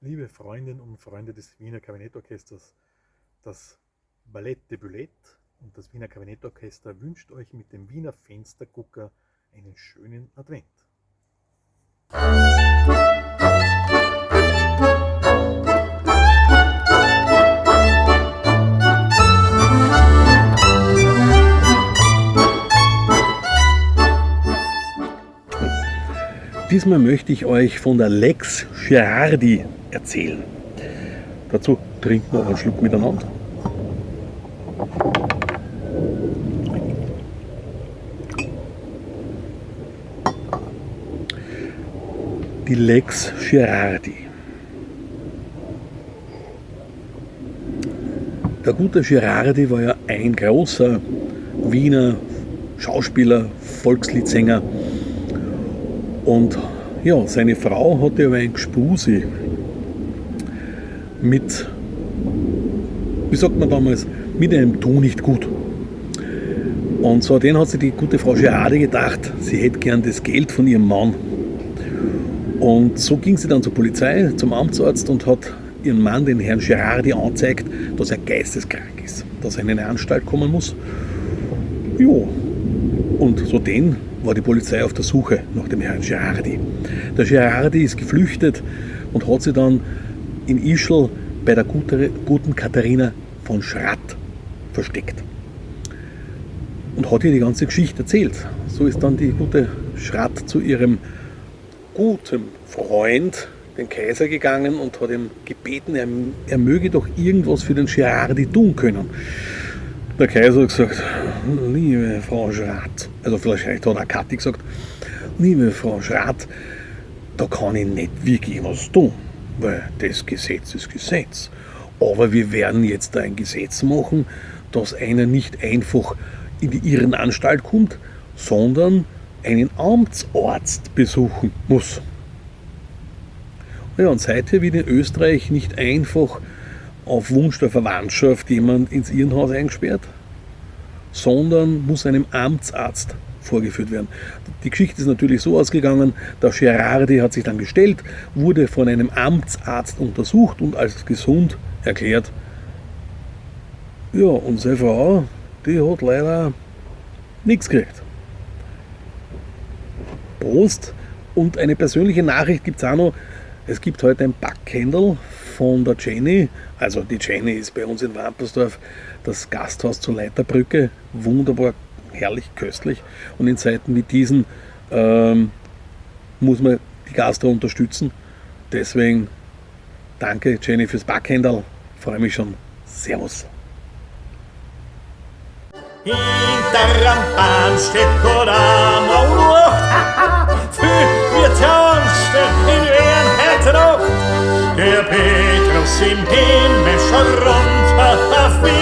Liebe Freundinnen und Freunde des Wiener Kabinettorchesters, das Ballett de Bulette und das Wiener Kabinettorchester wünscht euch mit dem Wiener Fenstergucker einen schönen Advent. Diesmal möchte ich euch von der Lex Girardi erzählen. Dazu trinken wir auch einen Schluck miteinander. Die Lex Girardi. Der gute Girardi war ja ein großer Wiener Schauspieler, Volksliedsänger. Und ja, seine Frau hatte aber ein Gspusi mit, wie sagt man damals, mit einem Tu nicht gut. Und so den hat sich die gute Frau Girardi gedacht, sie hätte gern das Geld von ihrem Mann. Und so ging sie dann zur Polizei, zum Amtsarzt und hat ihren Mann, den Herrn Girardi, angezeigt, dass er geisteskrank ist, dass er in eine Anstalt kommen muss. Jo, und so den war die Polizei auf der Suche nach dem Herrn Girardi. Der Girardi ist geflüchtet und hat sich dann in Ischl bei der guten Katharina von Schratt versteckt. Und hat ihr die ganze Geschichte erzählt. So ist dann die gute Schratt zu ihrem guten Freund, den Kaiser, gegangen und hat ihm gebeten, er möge doch irgendwas für den Girardi tun können. Der Kaiser hat gesagt, liebe Frau Schratt, also vielleicht hat auch Kathi gesagt, liebe Frau Schratt, da kann ich nicht wirklich was tun, weil das Gesetz ist Gesetz. Aber wir werden jetzt ein Gesetz machen, dass einer nicht einfach in die Irrenanstalt kommt, sondern einen Amtsarzt besuchen muss. Ja, und seither wird in Österreich nicht einfach auf Wunsch der Verwandtschaft jemand ins Irrenhaus eingesperrt, sondern muss einem Amtsarzt vorgeführt werden. Die Geschichte ist natürlich so ausgegangen, der Girardi hat sich dann gestellt, wurde von einem Amtsarzt untersucht und als gesund erklärt. Ja, und seine Frau, die hat leider nichts gekriegt. Prost! Und eine persönliche Nachricht gibt's auch noch. Es gibt heute ein Backhändel von der Jenny. Also die Jenny ist bei uns in Wampersdorf das Gasthaus zur Leiterbrücke. Wunderbar, herrlich, köstlich. Und in Zeiten wie diesen muss man die Gastro unterstützen. Deswegen danke Jenny fürs Backhändel. Freue mich schon. Servus. Hinterm Bahn steht Gott am Für wir tanzten in Wien heute Nacht. Der Petrus im Himmel schon runter.